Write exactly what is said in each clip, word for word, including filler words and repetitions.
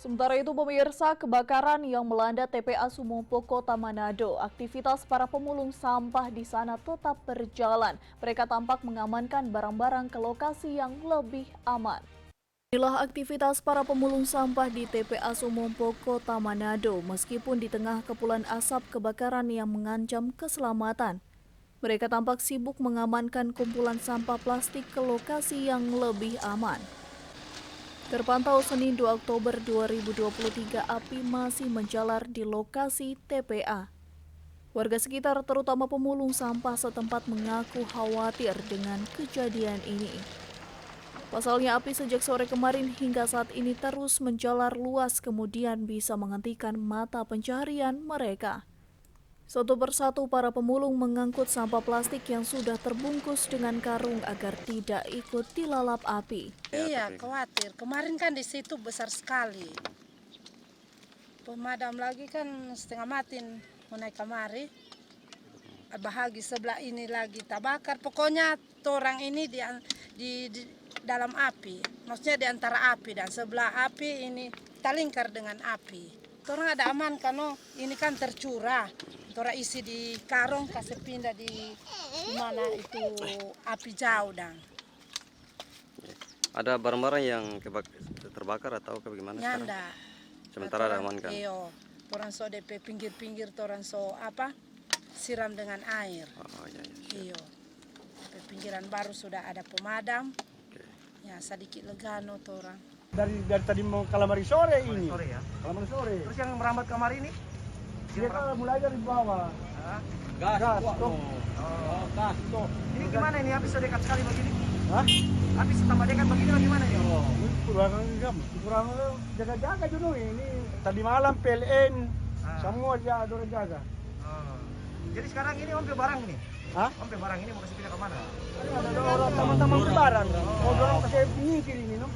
Sementara itu, pemirsa, kebakaran yang melanda T P A Sumompo, Kota Manado, aktivitas para pemulung sampah di sana tetap berjalan. Mereka tampak mengamankan barang-barang ke lokasi yang lebih aman. Inilah aktivitas para pemulung sampah di T P A Sumompo, Kota Manado. Meskipun di tengah kepulan asap kebakaran yang mengancam keselamatan, mereka tampak sibuk mengamankan kumpulan sampah plastik ke lokasi yang lebih aman. Terpantau Senin dua Oktober dua ribu dua puluh tiga, api masih menjalar di lokasi T P A. Warga sekitar, terutama pemulung sampah setempat, mengaku khawatir dengan kejadian ini. Pasalnya, api sejak sore kemarin hingga saat ini terus menjalar luas, kemudian bisa menghentikan mata pencaharian mereka. Satu persatu, para pemulung mengangkut sampah plastik yang sudah terbungkus dengan karung agar tidak ikut dilalap api. Iya, khawatir. Kemarin kan di situ besar sekali. Pemadam lagi kan setengah mati mo nae kamari. Bahagi sebelah ini lagi tabakar. Pokoknya torang ini di an-, di, di dalam api. Maksudnya di antara api dan sebelah api ini talingkar dengan api. Torang ada aman kano, ini kan tercurah. Torang isi di karong, kase pinda di mana itu api jao dang. Ada barang-barang yang kebak-, terbakar atau ke bagaimana sekarang? Nyanda. Sementara ada aman kan? Iyo, torang so depe pinggir-pinggir torang so apa, siram dengan air. Oh, iya, iya. Iyo, pe pinggiran baru sudah ada pemadam. Oke. Ya, sadiki legano torang. Dari dari tadi mau kalamari sore ini. Sore ya. Kalamari sore. Terus yang merambat kamari ini? Dia kan mulai dari bawah. Hah? Gas, tok. Oh. Gas, tok. Ini gimana ini, api so dekat sekali begini? Hah? Api so tambah dekat begini bagaimana ini? Oh, ini kurang jam, kurang jaga-jaga dulu ini. Tadi malam P L N Ah. Semua dia ada orang jaga. Oh. Jadi sekarang ini om pe barang ini? Hah? Om pe barang ini mau kasih pindah ke mana? Ada orang teman-teman barang. Mau dorong kasih nyingkir ini, no?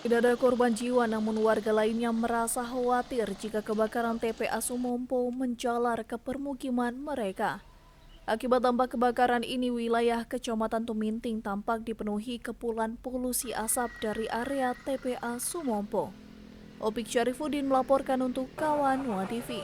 Tidak ada korban jiwa, namun warga lainnya merasa khawatir jika kebakaran T P A Sumompo menjalar ke permukiman mereka. Akibat dampak kebakaran ini, wilayah Kecamatan Tuminting tampak dipenuhi kepulan polusi asap dari area T P A Sumompo. Opik Syarifuddin melaporkan untuk Kawan Nuha T V.